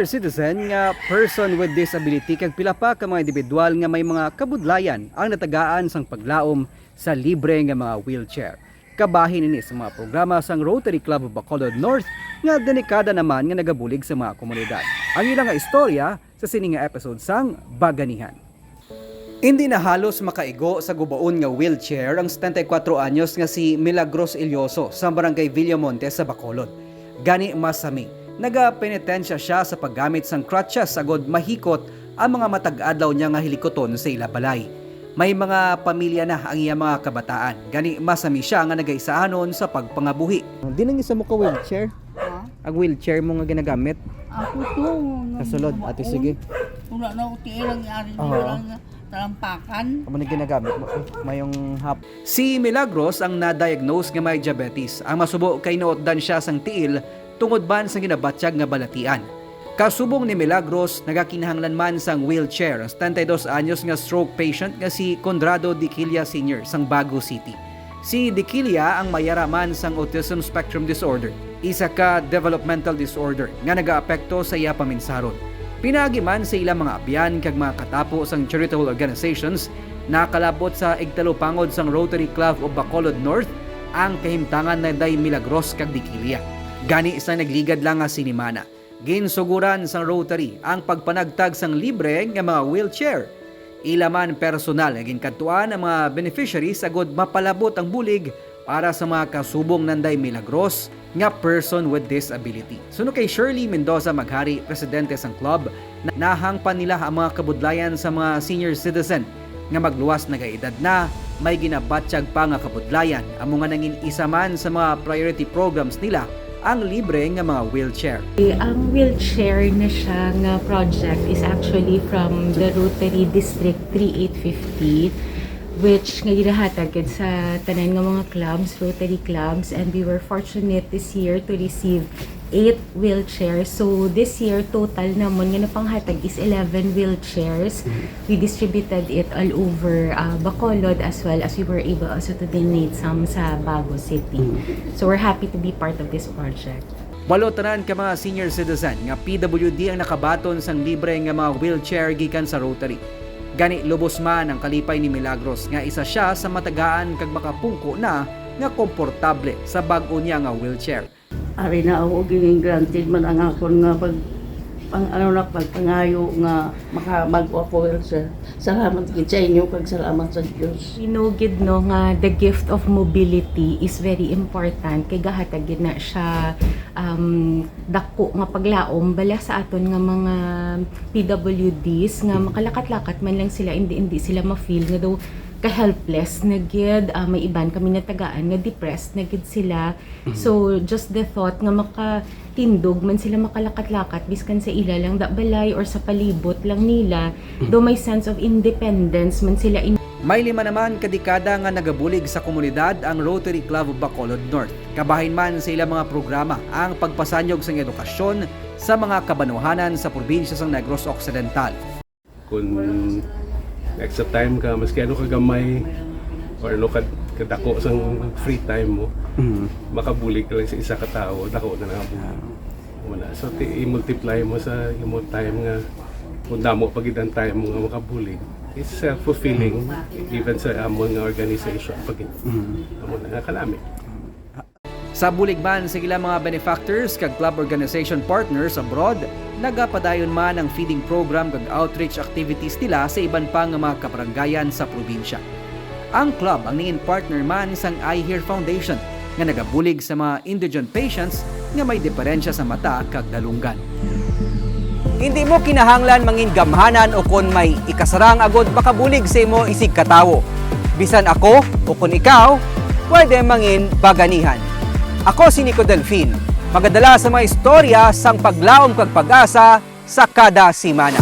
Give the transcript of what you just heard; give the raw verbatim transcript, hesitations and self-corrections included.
citizen nga person with disability kag pila pa ka mga individual nga may mga kabudlayan ang natagaan sang paglaom sa libre nga mga wheelchair. Kabahin ini sa mga programa sang Rotary Club of Bacolod North nga delikada naman nga nagabulig sa mga komunidad. Ang ila nga istorya sa sini nga episode sang Baganihan. Indi na halos makaigo sa gubaon nga wheelchair ang setenta y kuwatro anyos nga si Milagros Illoso sa Barangay Villamonte sa Bacolod. Gani masami, nagapenitensya siya sa paggamit sang crutches agod mahikot ang mga matag-adlaw niya nga hilikoton sa ila balay. May mga pamilya na ang iya mga kabataan, gani masami siya nga nagaisaanon sa pagpangabuhi. Di nang isa mo ka wheelchair? Ha? Ang wheelchair mo nga ginagamit? Ako to. Sa sulod, ate, sige. Wala na uti lang yari Oo. Lang talampakan. Amo na ginagamit mo. Mayong hap. Si Milagros ang na-diagnose nga may diabetes. Ang masubo kay nautdan siya sang tiil tungod man sa ginabatyag nga balatian. Kasubong ni Milagros, nagakinahanglan man sang wheelchair ang setenta y dos anyos nga stroke patient nga si Conrado Diquilla Senior sang Bago City. Si Diquilla ang mayara man sang autism spectrum disorder, isa ka developmental disorder nga nagaapekto sa iya paminsaron. Pinaagi man sa ilang mga abyan kag mga katapo sang charitable organizations, nakalabot sa igtalupangod sang Rotary Club of Bacolod North ang kahimtangan ni Day Milagros kag Diquilla. Gani sa nagligad lang nga sinimana, ginsuguran sang Rotary ang pagpanagtag sang libre nga mga wheelchair. Ila man personal nga ginkadtuan ang mga beneficiaries agud mapalabot ang bulig para sa mga kasubong ni Day Milagros nga person with disability. Suno kay Shirley Mendoza Maghari, presidente sang club, na-, nahangpan nila ang mga kabudlayan sa mga senior citizen nga magluwas nagaedad na, may ginabatyag pa nga kabudlayan, amo nga nangin isa man sa mga priority programs nila ang libre nga mga wheelchair. Ang wheelchair na siya nga project is actually from the Rotary District three eight fifty, which nga ginahatag gid sa tanan nga mga clubs, Rotary clubs, and we were fortunate this year to receive eight wheelchairs. So this year, total namon nga napanghatag is eleven wheelchairs. Mm. We distributed it all over, uh, Bacolod, as well as we were able also to donate some sa Bago City. Mm. So we're happy to be part of this project. Walo tanan ka mga senior citizen nga P W D ang nakabaton sang libre nga mga wheelchair gikan sa Rotary. Gani, lubos man ang kalipay ni Milagros nga isa siya sa matagaan kag makapungko na nga komportable sa bag-o niya nga wheelchair. Ari na ako, gin-granted man ang akon nga pag-, pang-, ano na, pagpangayo nga makabag-o ako, sir. Salamat gid sa inyo, kag salamat sa Dios. We know gid, no, nga the gift of mobility is very important, kay gahatag gid na siya, um, dako nga paglaom bala sa aton nga mga P W Ds nga makalakat-lakat man lang sila, hindi, hindi sila ma-feel nga daw ka-helpless na gid. Ah, may iban kami natagaan nga depressed na gid sila. Mhm. So, just the thought nga makatindog man sila, makalakat-lakat, biskan sa ila lang da balay or sa palibot lang nila, mhm, do may sense of independence man sila in- May lima naman ka dekada nga nagabulig sa komunidad ang Rotary Club of Bacolod North. Kabahin man sa ilang mga programa ang pagpasanyog sang edukasyon sa mga kabanwahanan sa probinsya sang Negros Occidental. Kung extra time ka, maski ano ka gamay, or ano ka, kadako sang free time mo, Mm. makabulig ka lang sa isa ka tawo, dako na lang ang bulig. Ah. Wala. So, ti-, i-multiply mo sa imo time nga, kung damo pa gid ang time mo nga makabulig, it's, uh, fulfilling, Mm. even sa amon nga organization, pag Mm. amo na nga kalami. Sa bulig man sa ilang mga benefactors kag club organization partners abroad, nagapadayon man ang feeding program kag outreach activities nila sa iban pa nga mga kabaranggayan sa probinsya. Ang club ang nangin partner man sang I Hear Foundation, nga nagabulig sa mga indigent patients nga may diferensya sa mata kag dalunggan. Hindi mo kinahanglan mangin gamhanan o kon may ikasarang agod makabulig sa imo isigkatawo. Bisan ako o kon ikaw, pwede mangin baganihan. Ako si Nico Delfin, magadala sa mga istorya sang paglaom kag pag-asa sa kada semana.